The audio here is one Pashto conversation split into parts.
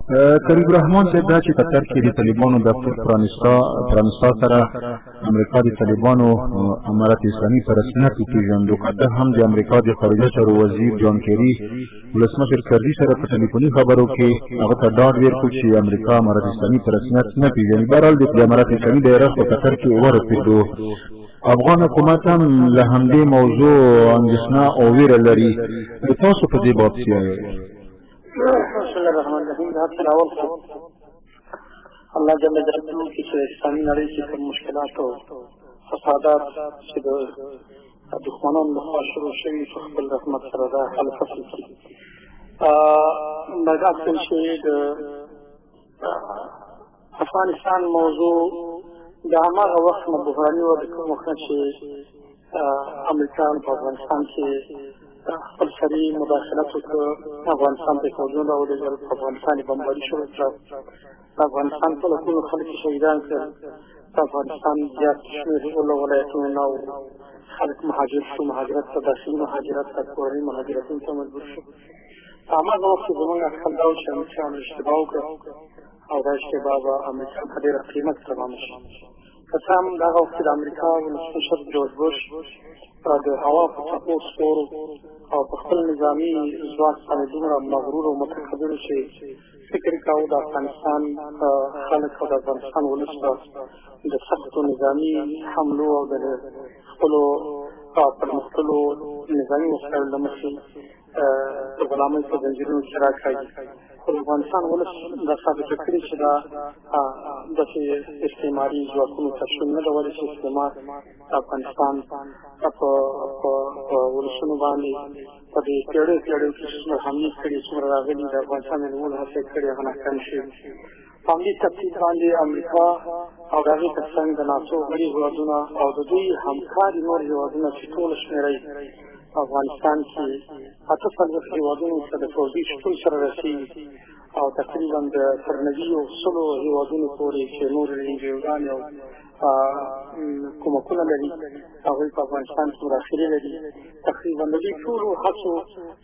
قریب الرحمان صاحب، دا چې قطر کې د طالبانو دفتر پرانستا سره امریکا د طالبانو امارت اسلامي په رسمیت وپېژندو، که څه هم د امریکا د خارجه چارو وزیر جان کیري ولسمشر کرزي سره په ټلیفوني خبرو کې هغه ته ډاډ ورکړ چې امریکا امارت اسلامي په رسمیت نه پېژني، بهرحال د امارت اسلامي بیرغ په قطر کې ورپېدو. افغان حکومت هم له همدې موضوع اندېښنه او ویره لري. تاسو په دې باب څه وایئ؟ بسم الله الرحمن الرحیم. دا تر اول خو الله جل جلاله کې چې اسلامي نړۍ کې کوم مشکلات او فسادات چې د دښمنانو لخوا شروع شوي، په خپل رحمت سره دا حل فصل کړي. دا اصل چې د افغانستان موضوع د هماغه وخت نه بحراني وه، د کوم وخت نه چې امریکایانو په افغانستان کې خپل سري مداخلت وکړ، افغانستان ته فوجونه راولېږل، په افغانستان یې بمباري شروع کړه، د افغانستان په لکونو خلک یې شهیدان کړل، د افغانستان زیات شمېر له ولایتونو نه خلک مهاجر شو، مهاجرت ته، داخلي مهاجرت ته، کورني مهاجرتونو ته مجبور شو. په هماغه وخت کې زموږ اټکل دا و چې امریکایانو اشتباه وکړه او دا اشتباه به امریکا په ډېره قیمت تمامه شي. که څه هم دغه وخت د امریکا ولسمشر جورج بوش د هوا په څپو سپور او په خپل نظامي ځواک باندې دومره مغرور او متکبر چې فکر کاوه د افغانستان خلک او د افغانستان ولس به د سختو نظامي حملو او د خپلو پرمختللو نظامي وسایلو له مخې د غلامۍ په ځنځیرونو کې راکاږي، خو د افغانستان ولس دا ثابته کړې چې دا داسې استعماري ځواکونو ته شون نه ده، ولې چې استعمار د افغانستان په ولسونو باندې په دې پېړیو پېړیو کې چې څومره حملې کړي، څومره راغلي، د افغانستان د نیولو هڅه یې کړې، هغه ناکام شوي. په همدې ترتیب باندې امریکا او د هغې تر څنګ د ناتو غړي هېوادونه او د دوی همکاري نور هېوادونه چې ټوله شمېره یې په افغانستان کې 48 هېوادونو ته د پوځي شتون سره رسېږي او تقریبا د تر 90 هېوادونو پورې چې نور انجیوګانې او کومکونه لري، هغوی په افغانستان کې مداخلې لري، تقریبا د دې ټولو هڅو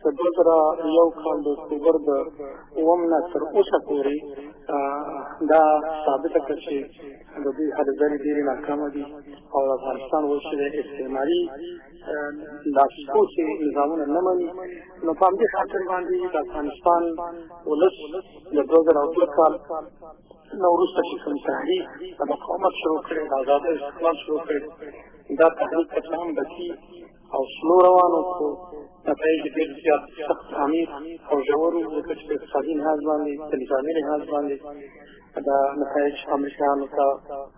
د 2001 کال د اکتوبر د 7 نه تر اوسه پورې دا ثابته کړه چې د دوی هلې ځلې ډېرې ناکامه دي او د افغانستان اوس چې د استعماري لاسپوڅي نظامونه نه مني. نو په همدې خاطر باندې د افغانستان ولس د 2002 کال نو وروسته چې کوم تحریک د مقاومت شروع کړی، د ازادۍ استقلال شروع کړی، دا تحریک که څه هم بطي او سلو روان و، خو نتایج یې ډېر زیات سخت، عمیق او ژور وو، ځکه چې په اقتصادي لحاظ باندې، په نظامي لحاظ باندې دا نتایج امریکایانو ته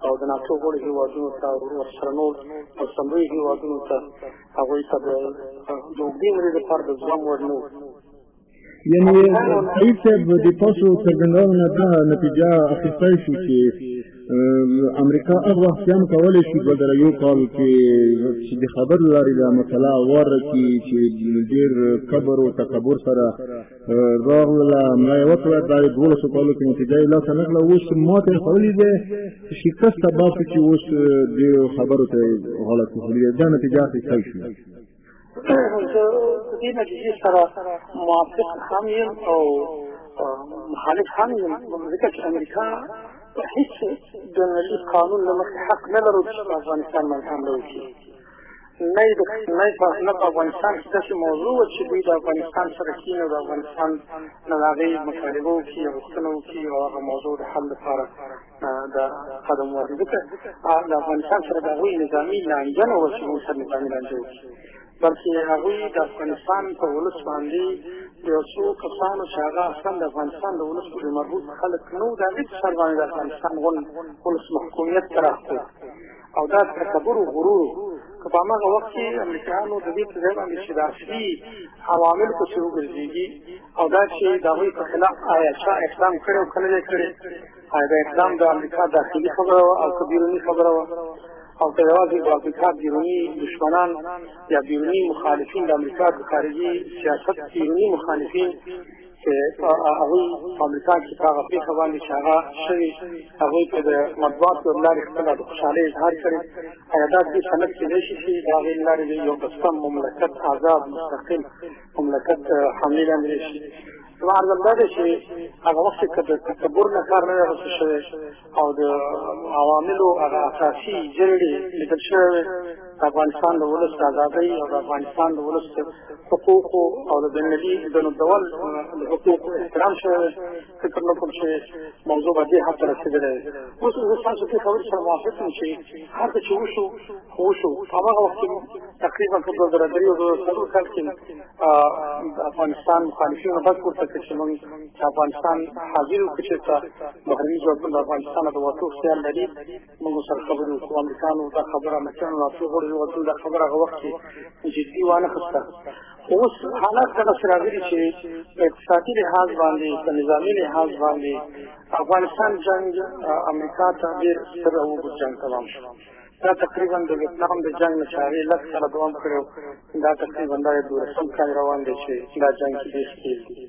او د ناټو غړو هېوادونو ته او ورسره نور مرستندویو هېوادونو ته، هغوی ته د اوږدې مودې لپاره د زغم وړ نه وو. یعنی سعید صاحب، د تاسو څرګندونو نه دا نتیجه اخیستی شو چې امریکا هغه وخت هم کولی شي 2001 کال کې چې د خبرو لارې دا مسله واره کړي، چې ډېر کبر او تکبر سره راغله، ملا یې وکړه، دا یې 12 کالو کې نتیجه یې لاسته نه کړه، اوس ماته یې خوړلې ده، شکست ته باسي چې اوس دې خبرو ته یې غاړه کښېښودلې ده، دا نتیجه اخیستی شو. زه د دې نتیجې سره موافق هم یم او مخالف هم یم، ځکه چې امریکا هیڅ د نړۍ قانون له مخې حق نه لرو چې په افغانستان باندې حمله وکړي. نه نه په افغانستان کې داسې موضوع وه چې دوی د افغانستان سره کښېني او د افغانستان نه د هغې مطالبه وکړي، غوښتنه وکړي او هغه موضوع د حل لپاره د قدم واخلي، ځکه د افغانستان سره د هغوی نظامي لانجه نه وه چې موږ سره نظامي لانجه وکړي، بلکې هغوی د افغانستان په ولس باندې د یو څو کسانو چې هغه اصلا د افغانستان د ولس پورې مربوط خلک نه وو، د هغې په سر باندې د افغانستان غون ولس محکومیت ته راخته او دا تکبر او غرور. که په هماغه وخت کې امریکایانو د دې په ځای باندې چې د اصلي عوامل پسې وګرځېږي او دا چې د هغوی په خلاف آیا چا اقدام کړی او که نه دی کړی، آیا دا اقدام د امریکا داخلي خبره وه او که بیروني خبره وه، او که یوازې د امریکا بیروني دښمنان یا بیروني مخالفین، د امریکا د خارجي سیاست بیروني مخالفین چې هغوی په امریکا کې په هغه پېښه باندې چې هغه شوې، هغوی ته د مطبوعاتو له لارې خپله د خوشحالۍ اظهار کړی، آیا دا دې سند کېدای شي چې د هغې له لارې د یو بسته مملکت، آزاد مستقل مملکت حملې لاندې شي؟ زما عرض دا دی چې هغه وخت کې د تکبر نه کار نه اخیستل شوی او د عواملو هغه اساسي جرړې لیدل شوې وې، د افغانستان د ولس د ازادۍ او د افغانستان د ولس د حقوقو او د بین المللي بین الدول د حقوقو احترام شوی وی، فکر نه کوم چې موضوع به دې حد ته رسېدلې وي. اوس زه ستاسو دې خبرې سره موافق یم چې هر څه چې وشو خو وشو. په هماغه وخت کې تقریبا په 2003 او 2004 کال کې د افغانستان مخالفینو غږ پورته کړ چې موږ چې افغانستان حاضر یو، که چېرته بهرني ځواکونه د افغانستان د وتو خیال لري، موږ سره خبرې وکړو. امریکانو دا خبره، امریکانو ناټو غړو هېوادونو دا خبره هغه وخت کې جدي وانه خسته. خو اوس حالات دغسې راغلي چې په اقتصادي لحاظ باندې، په نظامي لحاظ باندې افغانستان جنګ امریکا ته ډېر ستر او اوږد جنګ تمام شو. دا تقریبا د ویتنام د جنګ نه چې هغې 10 کاله دوام کړی، دا تقریبا دا یې 12 کال روان دی چې دا جنګ کې ډېر ښکېل دي.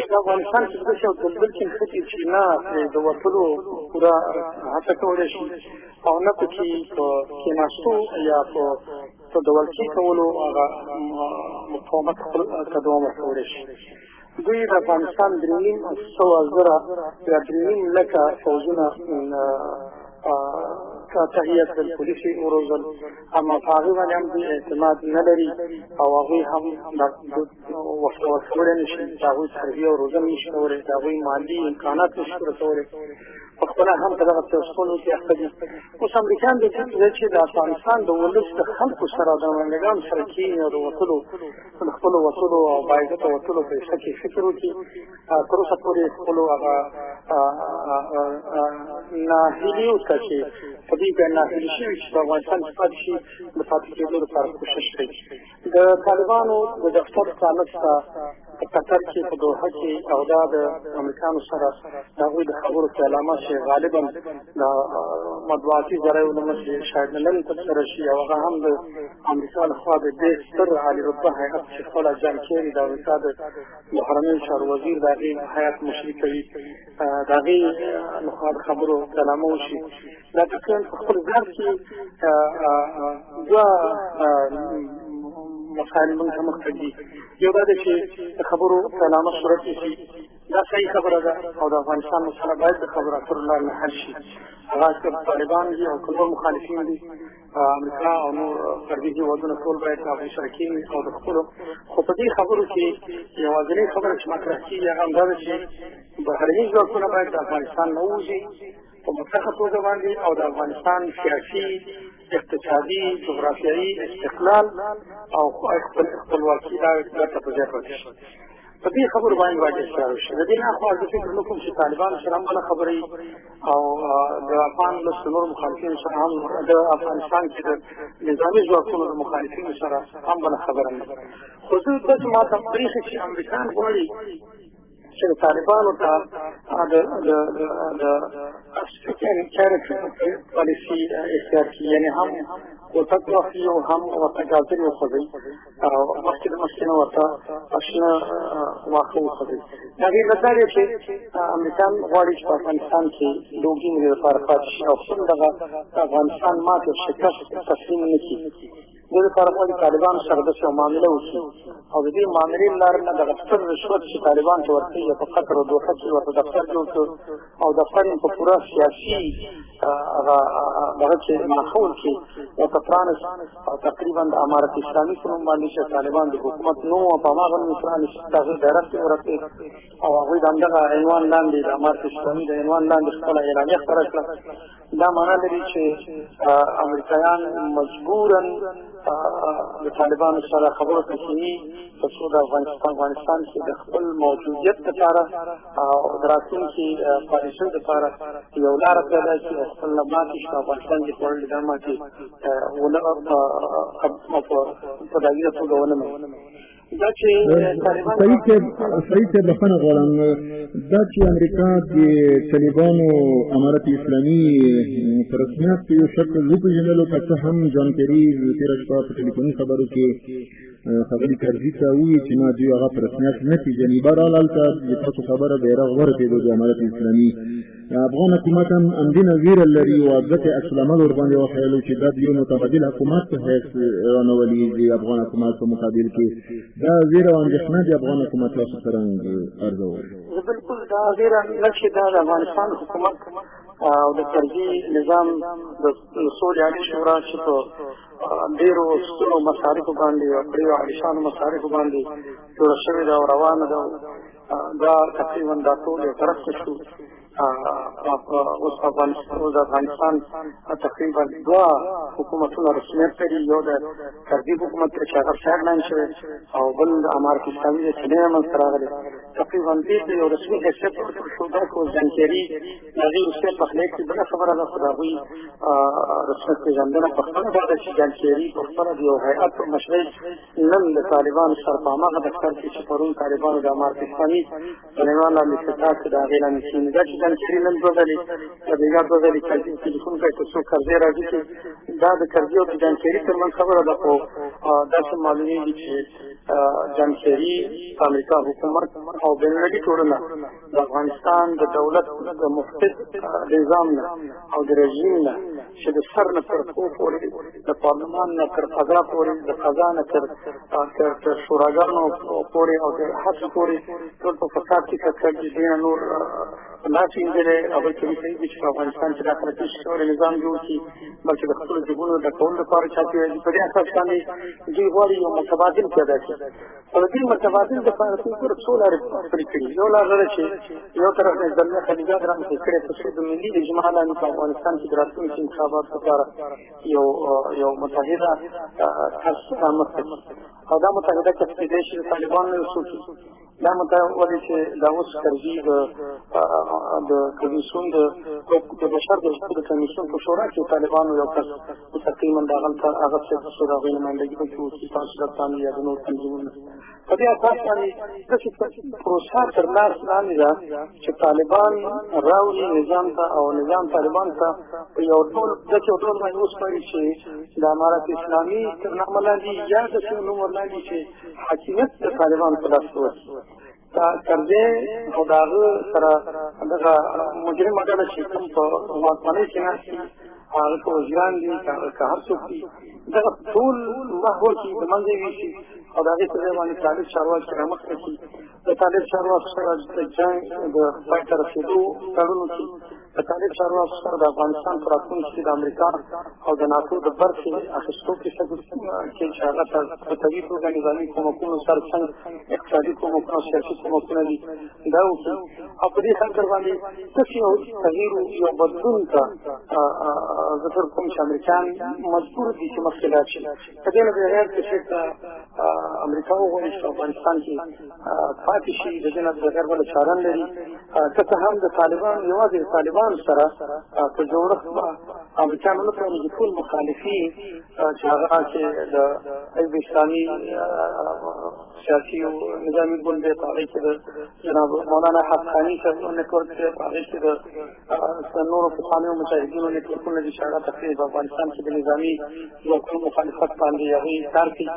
په افغانستان کې داسې یو دلدل کې نښتي چې نه پرې د وتلو پوره هڅه کولی شي او نه پکې په کېناستو یا په د ولکې کولو هغه مقاومت خپل ته دوام ورکولی شي. دوی د افغانستان 350 زره یا 3.5 لکه فوځونه تهیه کړل، پولیس یې وروزل، اما په هغې باندې هم دوی اعتماد نه لري او هغوی هم وسله ورکولی نه شي، د هغوی تربیه او روزنه نه شي کولی، د هغوی مالي امکانات نه شي پوره کولی، په خپله هم په دغه ستونزو کې اخته دي. اوس امریکایان د دې په ځای چې د افغانستان د ولس د خلکو سره، د نمایندګانو سره کښېني او د وتلو، د خپلو وتلو او باعزته وتلو په حصه کې فکر وکړي، تر اوسه پورې خپلو هغه ناهیلیو ته چې په دې بیا ناهیلي شوي چې په افغانستان کې پاتې شي، د پاتې کېدو لپاره کوشش کوي. د طالبانو د دفتر پرانسته په قطر کې، په دوحه کې، او دا د امریکانو سره د هغوی د خبرو پیلامه چې غالبا د مطبوعاتي ذرایعو له مخې شاید نن ترسره شي، او هغه هم د امریکا لخوا د ډېر ستر عالي رتبه هیئت چې خپله جان کیري د امریکا د بهرنیو چارو وزیر د هغې هیئت مشري کوي، د هغې لخوا د خبرو پیلامه وشي، دا تقریبا په خپل ذات کې دوه مسایل موږ ته مخ ته دي. یو دا دی چې د خبرو پیلامه صورت نیسي، دا صحیح خبره ده، او د افغانستان مسله باید د خبرو اترو لارې نه حل شي، هغه که طالبان دي او که نور مخالفین دي، امریکا او نور غربي هېوادونه ټول باید هغوی سره کښېني او د خپلو. خو په دې خبرو کې یوازینۍ خبره چې مطرح کېږي هغه همدا ده چې بهرني ځواکونه باید د افغانستان نه ووځي په مطلقه توګه باندې، او د افغانستان سیاسي، اقتصادي، جغرافیایي استقلال او خپل خپلواکي دا ته په ځای پاتې شي. په دې خبرو باندې باید اصرار وشي. د دې نه اخوا زه فکر نه کوم چې طالبانو سره هم بله خبره او د افغان ولس د نورو مخالفینو سره هم، د افغانستان کې د نظامي ځواکونو د مخالفینو سره هم بله خبره نه. خو زه داسې ماته برېښي چې امریکان غواړي چې د طالبانو ته د د د stick and carrot پالیسي اختیار کړي، یعنې هم کوتک واخلي او هم ورته ګازرې وخوځوي او مخکې د مخکې نه ورته شنه واښه وخوځوي. د هغې علت دا دی چې امریکان غواړي چې په افغانستان کې د اوږدې مودې لپاره پاتې شي او خپل دغه افغانستان ماتې او شکست تسلیم نه کړي. دې لپاره غواړي طالبانو سره داسې یوه معامله وکړي او د دې معاملې له لارې نه دغه ستر رشوت چې طالبان ته ورکوي، په قطر او دوحه کې ورته دفتر جوړ کړ او دفتر یې په پوره سیاسي هغه دغه چې ماحول کې ورته پرانست او تقریبا د امارت اسلامي په نوم باندې چې طالبان د حکومت نوم او په هماغه نوم یې پرانست، د هغې بیرغ یې ورکړ او هغوی د همدغه عنوان لاندې، د امارت اسلامي د عنوان لاندې خپله اعلامیه خپره کړه. دا معنا لري چې امریکایان مجبورا د طالبانو سره خبرو ته کښېني تر څو د افغانستان کې د خپل موجودیت لپاره او د راتلونکي پالیسۍ لپاره یو لاره پیدا کړي او خپل ماتې چې په افغانستان کې خوړلې دا ماتې ونه په ډاګیزه توګه ونه مني. دا چې طالبان سعید صاحب، بخښنه غواړم، دا چې امریکا د طالبانو امارت اسلامي په رسمیت په یو شکل وپېژندلو، که څه هم جان کیري تېره شپه په ټلیفوني خبرو کې ښاغلي کرزي ته ووایي چې نه، دوی هغه په رسمیت نه پېژني. بهرحال هلته د تاسو خبره بیرغ ورپېدو د امارت اسلامي. افغان حکومت هم همدینه ویره لري او ځکه عکس العمل ورباندې وښیلو چې دا د یو متبادل حکومت په حیث رانولي د افغان حکومت په مقابل کې. دا ویره او اندېښنه د افغان حکومت تاسو څرنګه ارزوئ؟ بالکل، دا ویره نه چې دا د افغانستان حکومت او د کرزي نظام د سولې عالي شورا چې په ډېرو سترو مصارفو باندې او ډېرو عالیشانو مصارفو باندې جوړه شوې ده او روانه ده، دا تقریبا دا ټول یو طرف ته شو. اوس افغانستان، اوس د افغانستان تقریبا دوه حکومتونه رسمیت لري، یو د کرزي حکومت دی چې هغه sideline شوی او بل د امارت اسلامي دی چې نوی منځته راغلی. تقریبا دې ته یو رسمي حیثیت ورکړل شو. دا که اوس جان کیري د هغې روسیې پخلی کړي بله خبره ده، خو د هغوی رسمیت پېژندنه په خپله دا ده چې جان کیري په خپله د یو هیئت په مشرۍ نن د طالبانو سره په هماغه دفتر کې چې پرون طالبانو د امارت اسلامي په عنوان لاندې کتاب کې د هغې لاندې کښېني. دا چې جان کیري نن دوه ځلې یا بېګا دوه ځلې کرزي ټلیفون کوي تر څو کرزی راځي، چې دا د کرزي او د جان کیري ترمنځ خبره ده، خو داسې معلومېږي چې جان کیري، د امریکا حکومت او بین المللي ټولنه د افغانستان د دولت د مفسد نظام نه او د رژیم نه چې د سر نه تر پښو پورې، د پارلمان نه تر قضا پورې، د قضا نه تر تر تر شوراګانو پورې او تر هڅو پورې ټول په فساد کې ککړ دي، دوی نه نور لاس وینځلی. هغوی کوي کوي چې په افغانستان کې دا خلک نشي کولی نظام جوړ کړي، بلکې د خپلو جیبونو ډکولو لپاره چاپي راځي. په دې اساس باندې دوی غواړي یو متبادل پیدا کړي، خو د دې متبادل لپاره دوی ګوره څو لارې خپلې کړي. یو لار دا ده چې یو طرف نه زلمی خلیلزاد رامخې کړی تر څو د ملي اجماع لاندې په افغانستان کې د راتلونکي انتخاباتو لپاره یو متحده کس رامخته کړي، او دا متحده کس کېدای شي د طالبانو یو څوک وي. دا ولې چې دا اوس کرزي د کمیسیون د بشر د حقوقو د کمیسیون په شورا کې طالبانو یو کس تقریبا د هغلته هغه څه د هغوی نمایندګي پکې وکړي په صورت باندې یا د نور تنظیمونه. په دې اساس باندې داسې پروسه تر لاس لاندې ده چې طالبان راوړي نظام ته او نظام طالبان ته په یو ډول داسې یو ډول باندې وسپاري چې د امارت اسلامي تر نامه لاندې یا داسې یو نوم ورلاندې چې حاکمیت د طالبانو په لاس کې ورشي. دا کرزی او د هغه سره دغه مجرمه ډله چې کوم په واکمنۍ کې ناست دي، هغه که وزیران دي که هر څوک دي، دغه ټول محو کړي، د منځه یې ویسي او د هغې په ځای باندې طالب چارواکي رامخته کړي، د طالب چارواکو سره د جنګ د پای ته رسېدو تړون وکړي، د طالب چارواکو سره د افغانستان په راتلونکي کې د امریکا او د ناټو د برخې اخیستو کیسه کې چې هغه ته په طبیعي توګه نظامي کومکونو سر څنګ اقتصادي کومکونه او سیاسي کومکونه دي دا وکړي. او په دې خاطر باندې داسې یو تغییر یو بدلون ته زه فکر کوم چې امریکایان مجبور دي چې مخکې لاړ شي. په دې نه بغیر که چېرته امریکا وغواړي چې په افغانستان کې پاتې شي، د دې نه بغیر بله چاره نه لري. که څه هم د طالبانو یوازې د طالبانو سره په جوړښت به امریکایانو نه توانېږي ټول مخالفین چې هغه چې د حزب اسلامي سیاسي او نظامي ګوند دی، په هغې کې د جناب مولانا حقاني صاحب network دی، په هغې کې د نورو پخوانیو مجاهدینو نټورکونه دي چې هغه تقریبا په افغانستان کې د نظامي ځواکونو مخالفت باندې هغوی کار کوي،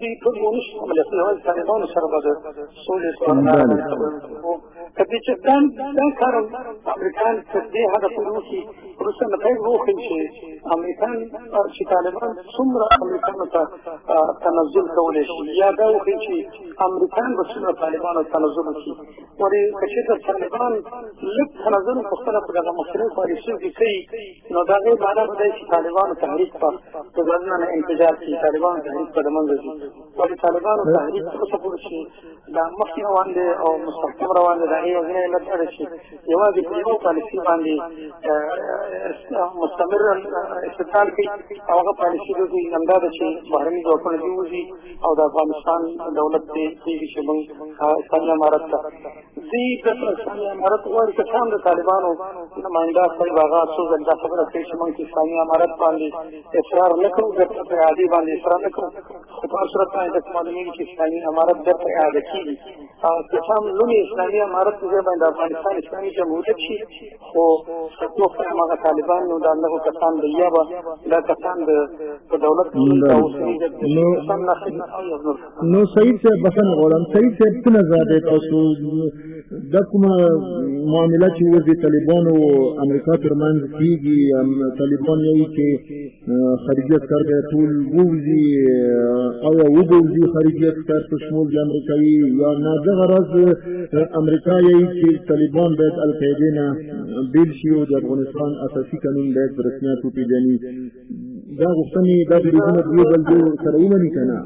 دوی ټول ونه شي کولی، خو یوازې طالبانو سره به د سولې په لاره باندې خبرې وکړي. که دې چې دا کار امریکایان تر دې حده پورې وکړي، وروسته نتایج به وښيي چې امریکان چې طالبان څومره امریکانو ته تنزل کولی شي، یا دا وښيي چې امریکان به څومره طالبانو ته تنزل وکړي. ولې که چېرته طالبان لږ تنزل په خپله په دغه مخکنیو پالیسیو کې کوي، نو د هغې معنا به دا چې طالبانو تحریک به د ځانونه نه انفجار کړي، طالبانو تحریک به له منځه ځي. ولې طالبانو تحریک تر اوسه پورې چې دا مخکې روان دی او مستحکم روان دی، د هغې یوازینی علت دا دی چې یوازې په یوه پالیسي باندې مستمر استدلال کوي، او هغه پالیسي د دوی همدا ده چې بهرني ځواکونه دې وځي او د افغانستان دولت دې پرېږدي چې موږ اسلامي امارت ته دوی د اسلامي امارت غواړي. که څه هم د طالبانو نماینده صاحب هغه څو ځل دا خبره کوي چې موږ اسلامي امارت باندې اصرار نه کوو، بېرته په اعادې باندې اصرار نه کوو، خو په هر صورت باندې داسې معلومېږي چې اسلامي امارت بېرته اعاده کېږي. که څه هم نوم یې اسلامي امارت په ځای باندې د افغانستان اسلامي جمهوریت شي، خو سرپوښ یې هماغه طالبان، نو دا همدغو کسان د یا به دا کسان د په دولت کې دا اوسني کسان نو سعید صاحب بخښنه غواړم، سعید صاحب څه نظر دی تاسو دا کومه معامله چې اوس د طالبانو امریکا ترمنځ کیږي؟ طالبان یې چې خارجي عسکر به ټول ووځي، آیا وبوځي خارجي عسکر په شمول د امریکایي یا نه؟ دغه راز امریکا یې چې طالبان باید القاعدې نه بېل شي او د افغانستان اساسي قانون باید په رسمیت وپېژني. دا غوښتنې، دا دریځونه یو بل سره ومني که نه؟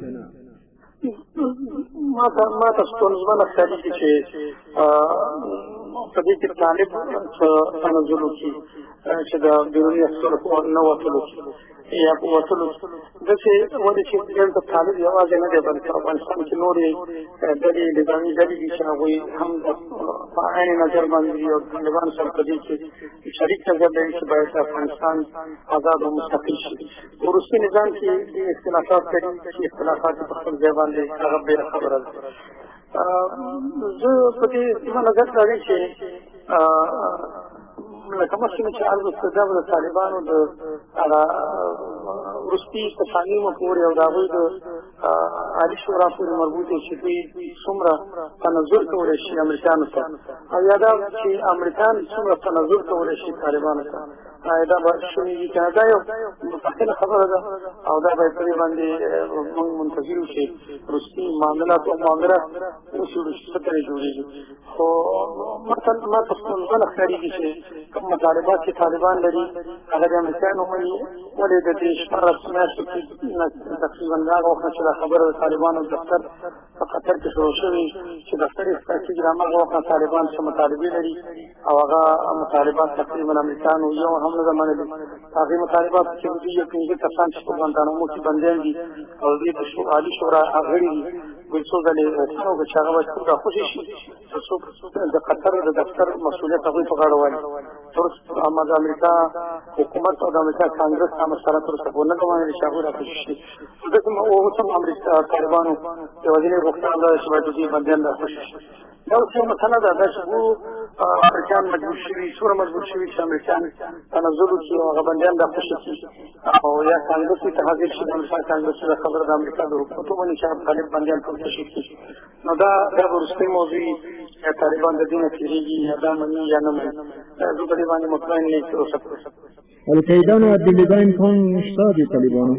ما ته ستونزمنه ښکارېږي چې په دې کې طالب څه تنزل وکړي چې د بیروني عسکرو په نه وتلو یا په وتلو، داسې ولې چې دلته طالب یوازې نه دی، بلکې افغانستان کې نورې ډلې، نظامي ډلې دي چې هغوی هم په عین نظر باندې دي او طالبان سره په دې کې شریک نظر لري چې باید افغانستان آزاد او مستقل شي. وروستي نظام کې اختلافات لري چې اختلافات په خپل ځای باندې هغه بېله خبره ده. زه په دې زما نظر دا دی چې لکه مخکې مې چې عرض وکړ، دا به د طالبانو د هغه وروستي تصامیمو پورې او د هغوی د عالي شورا پورې مربوط دی چې دوی څومره تنزل کولی شي امریکانو ته، او یا دا چې امریکان څومره تنزل کولی شي طالبانو ته. دا به شونې وي که نه، دا یو مستقله خبره ده او دا باید په دې باندې موږ منتظر یو چې وروستي معاملات او معاملات وڅېړو چې څه ترې جوړېږي. خو ما ته ستونزمنه ښکارېږي چې کوم مطالبات چې طالبان لري هغه د امریکایانو مني. ولې د دې 16 میاشتو کې تقریبا هغه وخت چې دا خبره د طالبانو دفتر په قطر کې شروع شوې، چې دفتر یې افتتاح کېږي، هماغه وخت طالبان څه مطالبې لري او هغه مطالبات تقریبا امریکانو یو هم نه ده منلې. هغې مطالبات چې دوی یو پنځه کسان چې په ګوانتانامو کې بندیان دي او دوی د عالي شورا غړي دي، دوی څو ځلې غوښتنه وکړه چې هغه باید ټول راخوشي شي تر څو د قطر د دفتر مسؤلیت هغوی په غاړه والي. تر اما د امریکا حکومت او د امریکا کانګرس دا مسله تر اوسه نه ده منلې چې هغوی راخوشي شي. ځکه اوس هم امریکا طالبانو یوازینۍ غوښتنه دا ده چې باید د دوی بندیان راخوشي شي. دا اوس یو مسله ده، دا چې ګورو امریکان مجبور شوي، څومره مجبور شوي چې امریکان تنزل وکړي او هغه بندیان راخوشي کړي او یا کانګرس ته حاضر شي، د امریکا کانګرس دا خبره د امریکا د حکومت ومني چې طالب بندیان ټول خوشي کړي. نو دا وروستۍ موضوع، یا طالبان د دې نه تېرېږي، یا دا مني یا نه مني، زه په دې باندې مطمئن نه یم تر اوسه. القاعده نه د لیدا امکان شته د طالبانو؟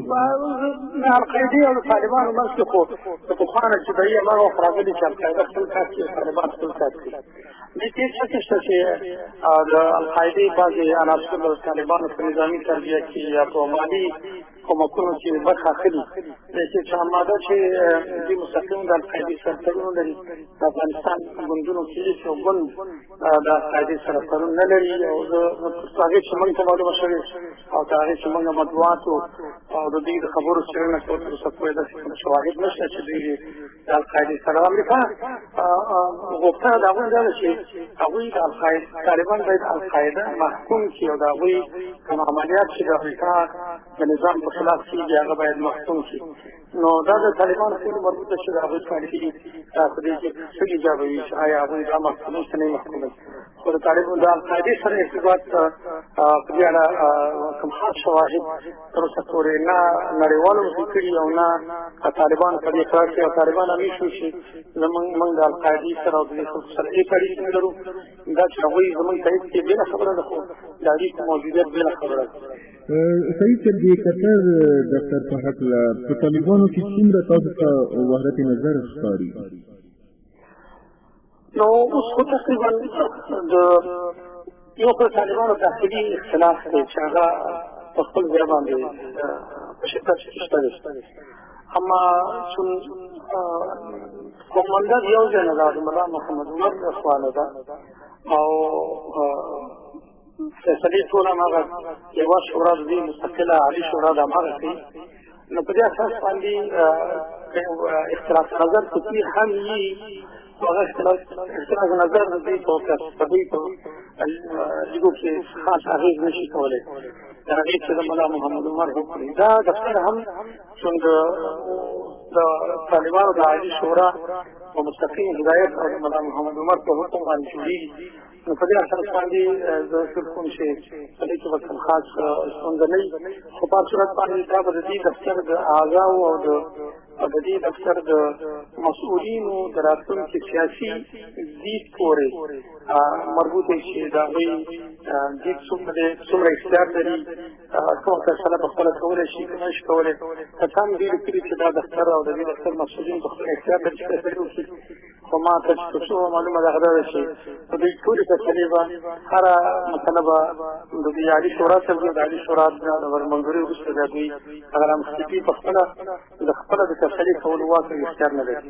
نه، القاعدې او طالبانو منځ کې خو د پخوا نه جدایي هماغه وخت راغلي چې القاعده خپل کار کوي، طالبان خپل کار کوي. دې کې شک نشته چې د القاعدې بعضې عناصر د طالبانو په نظامي تربیه کې یا په مالي کومکونو کې برخه اخلي، لیکن چې هماده چې دوی مستقیم د القاعدې سره تړون لري، د افغانستان ګوندونو کې هېڅ یو ګوند د القاعدې سره تړون نه لري. او زه هغې چې موږ ته معلومه شوې او تر هغې چې موږ مطبوعاتو او د دوی د خبرو څېړنه کوو، تر اوسه پورې داسې کوم شواهد نشته چې دوی د القاعدې سره. امریکا غوښتنه د هغوی دا ده چې هغوی د القاعده، طالبان باید القاعده محکوم کړي او د هغوی کوم عملیات چې د امریکا د نظام په خلاف کېږي هغه باید محکوم کړي. نو دا د طالبانو پورې مربوطه چې د هغوی پالیسي په دې کې څه ایجابوي، چې آیا هغوی دا محکوموي که نه محکوموي. خو د طالبانو د القاعدې سره ارتباط په دې اړه کوم خاص شواهد تر اوسه پورې نه نړیوالو مخې کړي او نه طالبانو په دې اقرار کړي، او طالبان همیش چې زمونږ موږ د القاعدې سره او د دې خلکو سره هېڅ اړیکې نه لرو. دا چې هغوی زمونږ تایید کړي بېله خبره ده، خو د اړیکو موجودیت بېله خبره ده. سعید صاحب، د قطر دفتر په هکله په طالبانو کې څومره تاسو ته وحدت نظر ښکاري؟ نو اوس خو تقریبا د یو پر طالبانو داخلي اختلاف دی چې هغه په خپل ځای باندې په شدت کې شته دی، اما چون قومنده یو ځای نه ده، د ملا محمد عمر له خوا نه ده او فیصلې ټول هماغه یوه شورا د دې مستقله عالي شورا ده هماغه کوي. نو په دې اساس باندې اختلاف نظر پکې هم وي، هغه اختلاف نظر د دوی په په دوی په لیکو کې خاص اغېز نشي کولی تر هغې چې د ملا محمد عمر حکم. دا دفتر هم چون د طالبانو د عالي شورا په مستقیم هدایت او د ملا محمد عمر په حکم باندې جوړېږي. نو په دې اساس باندې زه فکر کوم چې په دې کې به کوم خاص ستونزه نه وي، خو په هر صورت باندې دا به د دې دفتر د اعضاو او د دې دفتر د مسؤلینو د راتلونکي سیاسي دید پورې مربوط وي چې د هغوی دید څومره دی، څومره اختیار لري، کومه فیصله په خپله کولی شي که نه شي کولی. که څه هم دوی لیکلي چې دا دفتر او د دې دفتر مسؤلین په خپل اختیار لري چې فیصلې وکړي، خو ما ته چې څه معلومه ده هغه دا ده چې د دوی ټولې فیصلې به، هره مسله به د دوی عالي شورا ته ځي، د عالي شورا د منظورۍ وروسته بیا دوی هغه رامخکې کوي. په خپله د خپله د فیصلې کولو واک او اختیار نه لري.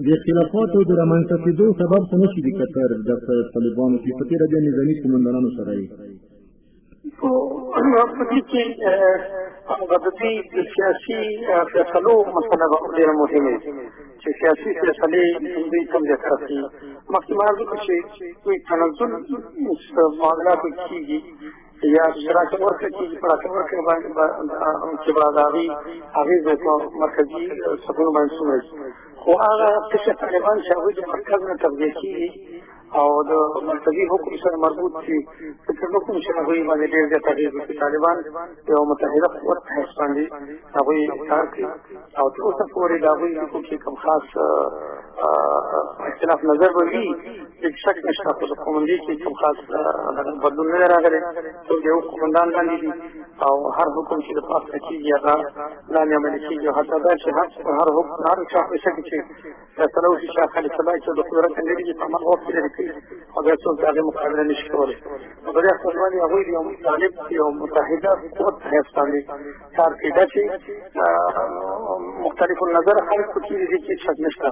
د اختلافاتو د رامنځته کېدو سبب خو نه شي د قطر دفتر طالبانو کې په تېره بیا نظامي قومندانانو سره یې؟ په دې کې هغه د دوی د سیاسي فیصلو مسله به ډېره مهمه وي چې سیاسي فیصلې دوی کوم ځای ته رسوي. مخکې ما عرض وکړ چې دوی تنزل معاملاتو کېږي یا راکړه ورکړه کېږي، په راکړه ورکړه باندې چې به د هغوی اغېز به په مرکزي صفونو باندې څومره وي. خو هغه قشر طالبان چې هغوی د مرکز نه تغذیه کېږي او د مرکزي حکم سره مربوط دي، فکر نه کوم چې هغوی باندې ډېر زیات اغېز وکړي. طالبان یو متحده قوت په حیث باندې هغوی کار کوي او تر اوسه پورې د هغوی لیکو کې کوم خاص اختلاف نظر به وي، هېڅ شک نشته، خو د قومندې کې کوم خاص بدلون نه دی راغلی. ټول د یو قومندان باندې دي او هر حکم چې د پاس نه کېږي هغه لاندې عملي کېږي. او حتی دا چې هر حکم هر چا په شک چې فیصله وشي چې خلیفه الله چې د قدرت نه لري په هغه وخت کې لري کوي او بیا څوک د هغې مقابله نه شي کولی. نو په دې اساس باندې هغوی د یو طالب یو متحده قوت په حیث باندې کار کوي. دا چې مختلف النظر خلک پکې دي، دې کې شک نشته،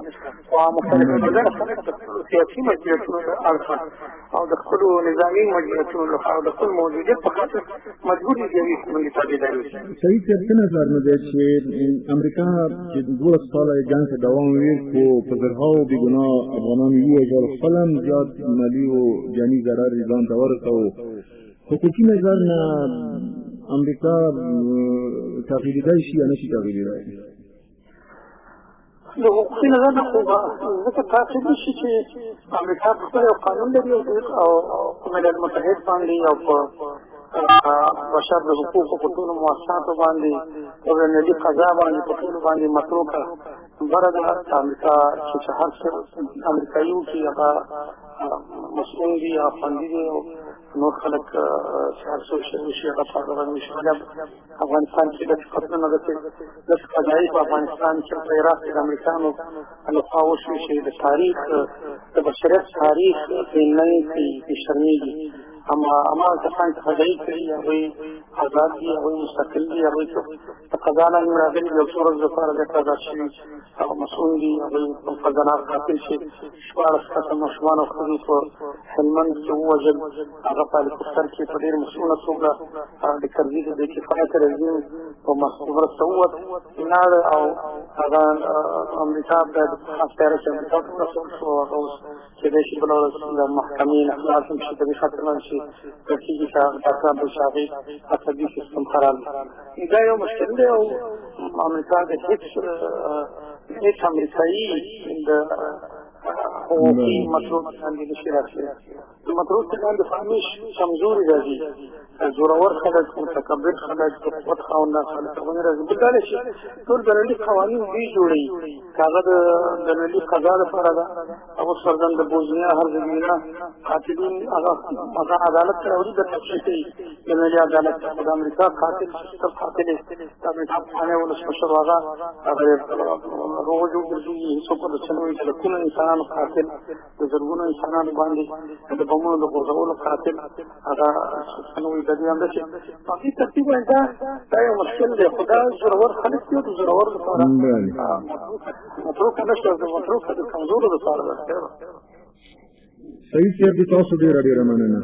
خو مختلف النظر خلک د خپلو سیاسي مجبوریتونو له اړخه او د خپلو نظامي مجبوریتونو له او د خپل موجودیت په خاطر مجبور دي د یوې قومندې تابعداري وکړي. صحیح صاحب، څه نظر مو دی چې امریکا چې 12 کاله یې جنګ ته دوام ویل خو په زرهاوو بېګناه افغانان یې ووژل، خپل هم زیات مالي او جاني ضرر یې ځان ته ورساوه، حقوقي نظر نه امریکا تعقیبېدای شي یا نه شي تعقیبېدای؟ د حقوقي نظر نه خو به ځکه تعقیب نه شي چې امریکا خپل یو قانون لري او په ملل متحد باندې او په بشر د حقوقو په ټولو مؤسساتو باندې او د ملي قضا باندې په ټولو باندې متروکه بره ده. امریکا چې هر څه امریکایي وکړي هغه مسؤل دي، هغه خوندي دي، او نور خلک چې هر څه وشي هغه په هغه باندې وشي. افغانستان کې داسې قتلونه، داسې قضایي په افغانستان کې په عراق کې د امریکانو لخوا وشوې چې د تاریخ د بشریت تاریخ پرې نه کوي، پرې شرمېږي. اما هماغه کسان چې قضایي کوي هغوی ازاد دي، هغوی مستقل دي، هغوی د قضا لاندې راغلي دي او څو ورځو لپاره بېرته ازاد شوي او مسؤل دي. هغوی په قاتل چې 16 کسه ماشومان او ښځې په هلمند کې ووژل، هغه په هلیکوپټر کې په ډېر مسؤله توګه د کرزي د بې کفایته رژیم په مرسته ووت لاړ او هغه امریکا د خاص طیاره چې امریکا ته ورسول شو، هغه اوس کېدای شي بله ورځ د محکمې نه خلاص هم شي. په دې خاطر باندې چې کېږي چې هغه ډاکټران به چې هغې عصبي سیستم خراب دی، دا یو مشکل دی. او امریکا د هېڅ امریکایي د حقوقي مطلوب لاندې نه شي راتلی. د مطلوب لاندې خو همېش کمزوري راځي، زورور خلک، متکبر خلک، د قوت خاوندان خلک هغه نه راځي. بل دا دی چې ټول بینالمللي قوانین دوی جوړوي، که هغه د بینالمللي قضا لپاره ده، هغه فرضاً د بوزنیا هرزګینا قاتلین هغه عدالت ته راوړي، بېرته تشریح کوي بینالمللي عدالت ته. خو د امریکا قاتل چې ستر قاتل یې د امریکا پخوانی ولسمشر و، هغه روغ جوړ ګرځېږي، هېڅوک ورته څه نه وایي. د لکونو انسانانو قاتل، د زرګونو انسانانو باندې د بمونو د غورځولو قاتل، هغه څه نه وایي. د دې همداسې په دې ترتیب باندې دا یو مشکل دی. خو دا زورور خلک دي، د زورور لپاره متروکه نشته، د متروکه د کمزورو لپاره ده. صحیح صاحب، تاسو ډېره ډېره مننه.